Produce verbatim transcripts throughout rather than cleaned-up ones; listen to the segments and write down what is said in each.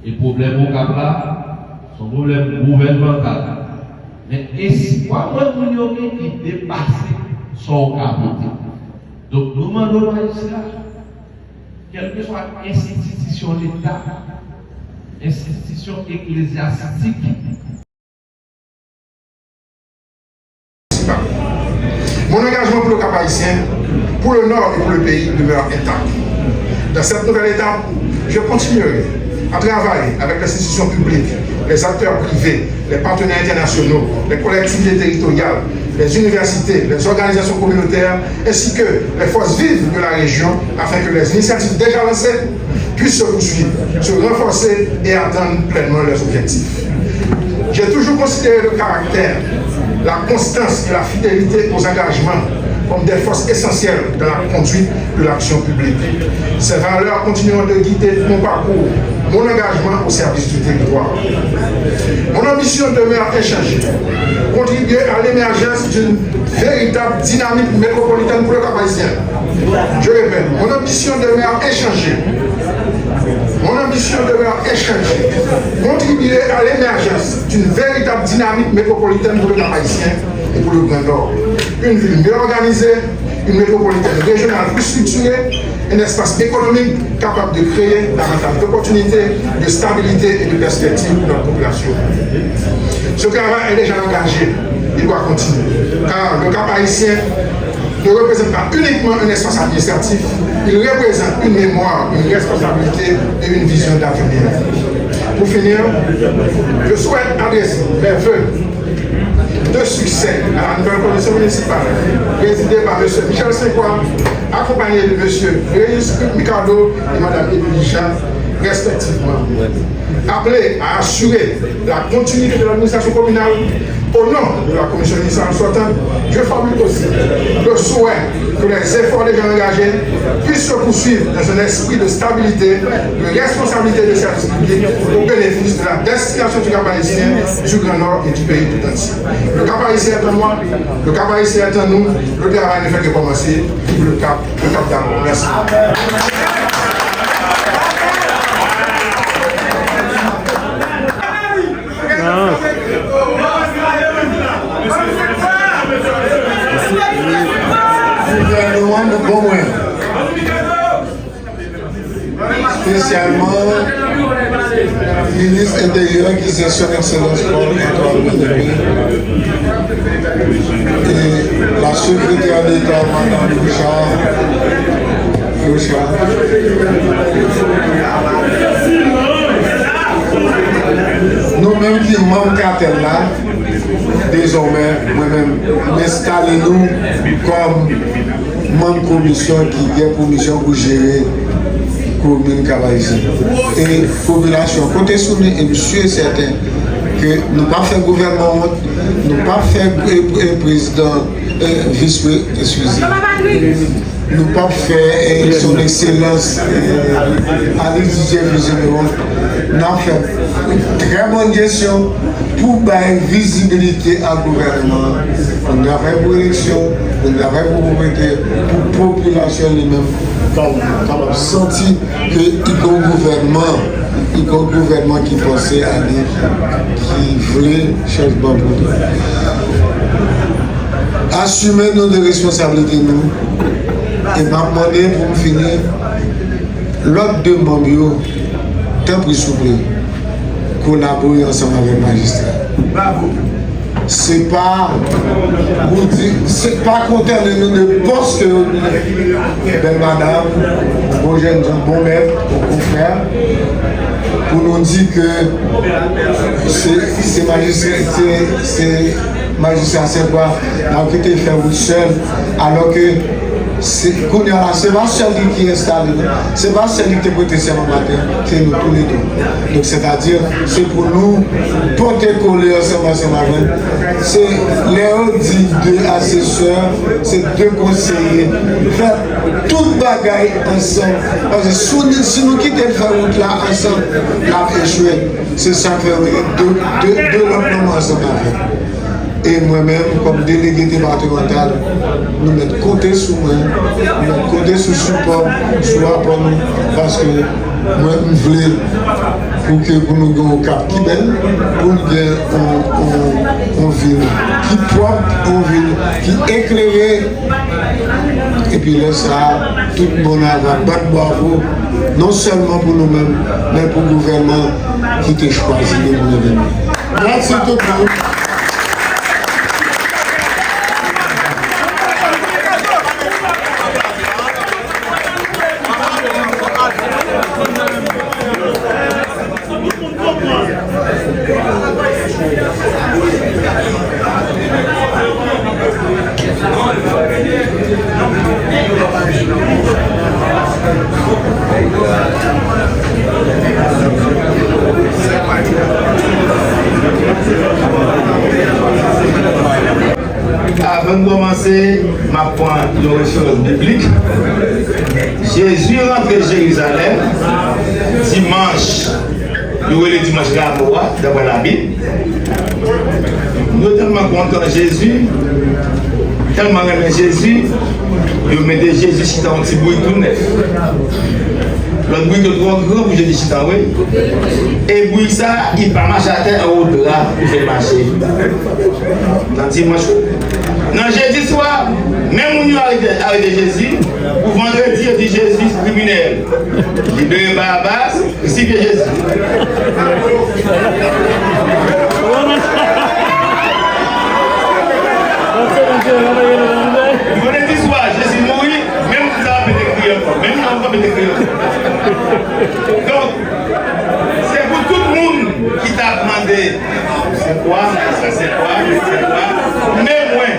E pwoblèm Okap la, se yon pwoblèm gouvènmantal. Men espwa mwen moun yo gen, li depase sa w ka pote. Donk, nou mande w, majistra, kèlkeswa enstitisyon Leta, enstitisyon eklezyastik, Mon engagement pour le Cap-Haïtien, pour le Nord et pour le pays demeure intact. Dans cette nouvelle étape, je continuerai à travailler avec les institutions publiques, les acteurs privés, les partenaires internationaux, les collectivités territoriales, les universités, les organisations communautaires, ainsi que les forces vives de la région, afin que les initiatives déjà lancées puissent se poursuivre, se renforcer et atteindre pleinement leurs objectifs. J'ai toujours considéré le caractère, la constance et la fidélité aux engagements comme des forces essentielles dans la conduite de l'action publique. Ces valeurs continueront de guider mon parcours, mon engagement au service du territoire. Mon ambition demeure inchangée, contribuer à l'émergence d'une véritable dynamique métropolitaine pour le Cap-Haïtien. Je répète, mon ambition demeure inchangée. Mon ambition demeure inchangée. Contribuer à l'émergence d'une véritable dynamique métropolitaine pour le Cap-Haïtien et pour le Grand Nord. Une ville mieux organisée, une métropolitaine régionale plus structurée, un espace économique capable de créer davantage d'opportunités, de stabilité et de perspectives pour notre population. Ce travail est déjà engagé, il doit continuer, car le Cap-Haïtien ne représente pas uniquement un espace administratif, il représente une mémoire, une responsabilité et une vision d'avenir. Pour finir, je souhaite adresser mes vœux de succès à la nouvelle commission municipale, présidée par M. Michel Saint-Croix, accompagné de M. Reyus Micardo et Mme Émilie Jean, respectivement. Appelé à assurer la continuité de l'administration communale, au nom de la commission municipale sortante, je formule aussi le souhait que les efforts déjà engagés puissent se poursuivre dans un esprit de stabilité, de responsabilité et de service public au bénéfice de la destination du Cap-Haïtien, du Grand Nord et du pays tout entier. Le Cap-Haïtien est à moi, le Cap-Haïtien est à nous, le travail ne fait que commencer, le Cap, le Cap d'abord. Merci. Gouvènman nan bon mwen. Espesyalman minis enteryè ki se Son Ekselans Paul Antoine Louis Denis e la sekretè deta madanm Richard, Richard. Nou menm ki manm katèl la, dezòmè, mwen menm, m enstale nou kòm manm komisyon ki gen pou misyon pou jere komin Kap Ayisyen. E popilasyon konte sou nou, e m si e sèten ke nou p ap fè gouvènman wont, nou p ap fè, e, e, prezidan, e, vis pre-, eskize. Nou p ap fè, e, Son Ekselans, e, Alex Didier Fils-Aimé wont. N ap fè trè bòn jesyon pou bay vizibilite a gouvènman an, pou n travay pou eleksyon, pou n travay pou pwòpte, pou popilasyon li menm kapab, kapab santi ke li gen yon gouvènman, li gen yon gouvènman ki panse a li, ki vle chanjman pou li. Asime nou de responsablite nou, e m ap mande pou m fini, lòt de manm yo, tanpri souple, kolabore ansanm avèk majistra. Se pa pou di, se pa kondane nou de pòs ke yo gen. Bèl madanm, bon jènjan, bon mèt, bon konfrè, pou nou di ke se, se majistra, se, se majistra Sentwa n ap kite fè wout sèl, alò ke se, kounye a la, se pa sèl li ki enstale, non. Se pa sèl li ki te prete sèman maten, se nou toulède. Donk, sètadi, se pou nou pote kole ansanm, ansanm avè l. Se lè yo di de asesè, se de konseye. Fè tout bagay ansanm. Paske si nou, si nou kite l fè wout la ansanm, l ap echwe. Se sa k fè de, de, de lòt manm ansanm avè l. E mwen menm, kòm delege depatmantal, nou mèt konte sou mwen, nou mèt konte sou sipò m, sou apò nou, paske mwen, m vle pou ke, pou nou gen yon Kap ki bèl, pou nou gen yon, yon, yon vil ki pwòp, yon vil ki eklere. Epi lè sa a, tout mòn ava bat bravo, non sèlman pou nou menm, men pou gouvènman ki te chwazi nou pou nou vini. Mèsi tout moun. Avan n kòmanse, m ap pran yon referans biblik. Jezi rantre Jerizalèm dimanch, yo rele dimanch Ramo a, daprè Labib. Yo tèlman kontan Jezi, tèlman renmen Jezi, yo mete Jezi chita yon ti bourik tou nèf. Lòt bourik yo twò gran pou Jezi chita, wi. E bourik sa, li pa mache atè, anwo dra li fè l mache. Nan dimanch, nan jedi swa, menm moun yo arete, arete Jezi. Pou vandredi, yo di Jezi se kriminèl. Libere Barabas, krisifye Jezi. Vandredi swa, Jezi mouri, menm moun sa yo pete kriye ankò. Menm moun sa yo pete kriye ankò. Donk, se pou tout moun ki t ap mande, se kwa, sa se kwa, se kwa, men mwen.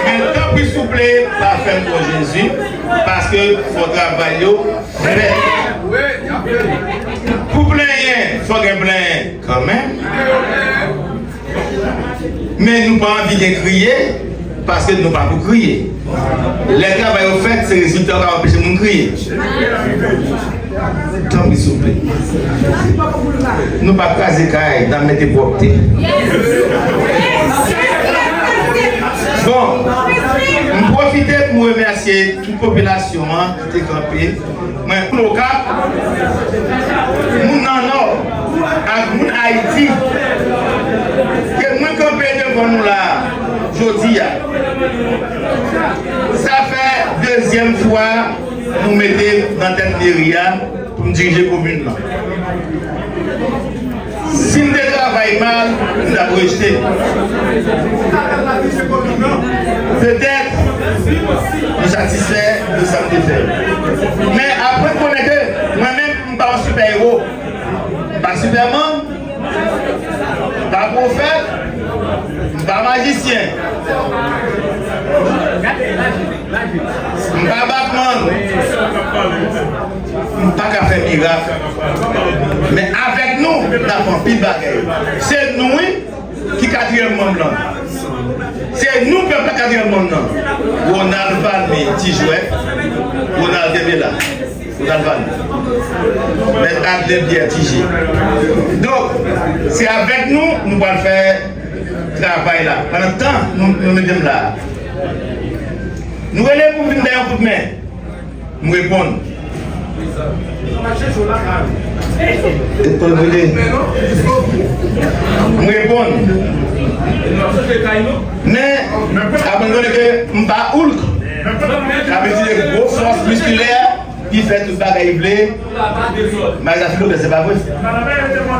Men tanpri souple, pa fè m pran Jezi, paske fò travay yo fèt. Pou plenyen, fò gen plenyen kanmenm. Men nou pa anvi gen kriye, paske nou pa pou kriye. Lè travay yo fèt, se rezilta yo ka anpeche moun kriye. Tanpri, souple. Nou pa kraze kay, n ap mete pwòpte. Bon, m pwofite pou m remèsye tout popilasyon an ki te kanpe. Mwen, moun Okap, moun nan Nò, ak moun Ayiti, ke mwen kanpe devan nou la a, jodi a. Sa fè dezyèm fwa nou mete nan tèt meri a pou m dirije komin nan. Si m te travay mal, m t ap rejte. Petèt, nou satisfè de sa m te fè. Men aprann konnen ke mwen menm, m pa yon sipè ewo. M pa Sipèman, m pa pwofèt, m pa majisyen. M pa Batman. M pa ka fè mirak. Men avèk nou, n ap fè anpil bagay. Se nou, wi, ki katriyèm manm lan. Se nou, pèp la, katriyèm manm lan. Ronald Valmy, ti jwèt. Ronald kenbe la. Ronald Valmy. Mèt Adlè Pyè, ti je. Donk, se avèk nou, nou pral fè travay la. Pandan tan nou, nou mete m la a. Nou rele pou vin bay yon kout men. M reponn. Reponn, rele. M reponn. Men, aprann konnen ke m pa Hulk. Sa vle di gwo fòs miskilè ki fè tout bagay li vle. Malgre sa, se pa vre.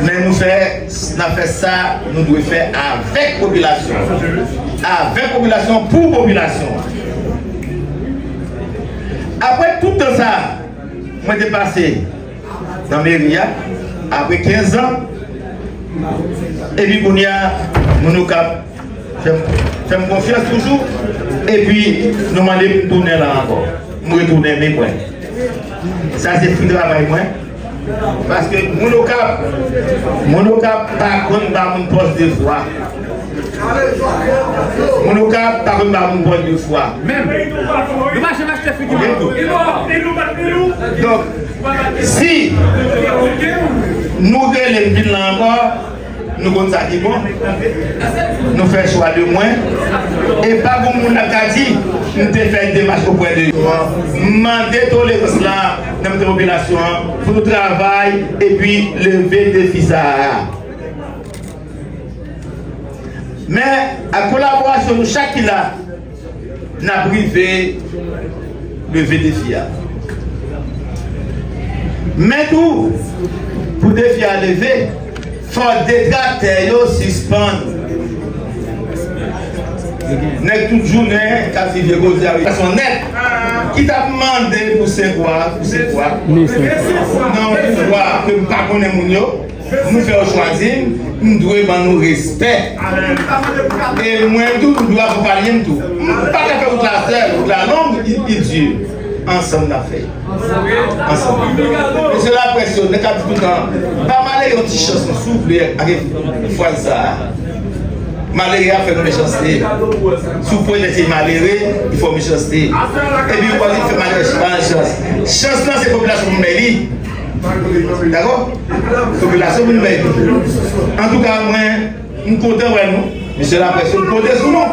Men nou fè, n ap fè sa nou dwe fè avèk popilasyon. Avèk popilasyon, pou popilasyon. Apre tout tan sa, mwen te pase nan meri a, apre kenz an, epi kounye a, moun Okap fè m, fè m konfyans toujou, epi nou mande m tounen la ankò. M retounen, men mwen. Sa se fwi travay mwen. Paske moun Okap, moun Okap pa konn ba moun pòs de fwa. Moun Okap pa konn ba moun pòs de fwa. Menm. Yo pa janm achte figi mwen. Donk, si nou rele m vin la ankò, Nou konn sa ki bon. Nou fè chwa de mwen. E pa gon moun ap ka di, m te fè demach opre de yo. M mande tolerans la nan mitan popilasyon an pou nou travay epi leve defi sa a. Men, ak kolaborasyon nou chak ki la, n ap rive leve defi a. Men tou, pou defi a leve, fò detraktè yo sispann. Nèg tout jounen k ap di vye koze a, fason nèt, ki t ap mande pou Senkwa, pou Senkwa, nan yon pouvwa ke m pa konnen moun yo. Nou fè yo chwazi m, m dwe ban nou respè. E mwen tou, m dwe akonpaye m tou. M pa ka fè wout la sèl, wout la long, li, li di. Ansanm n ap fè. Ansanm. Mesye laprès yo, nèg k ap di toutan, ba malere yon ti chans non, souple, ak fraz sa a. Malere ap fè nou mechanste. Si w kwè nèg se malere, li fè w mechanste. Epi ou pa di fè malere pa chans. Chans lan se popilasyon pou bay li. Dakò? Popilasyon pou bay li. Antouka, mwen, m kontan wè nou. Mesye laprès, m konte sou nou.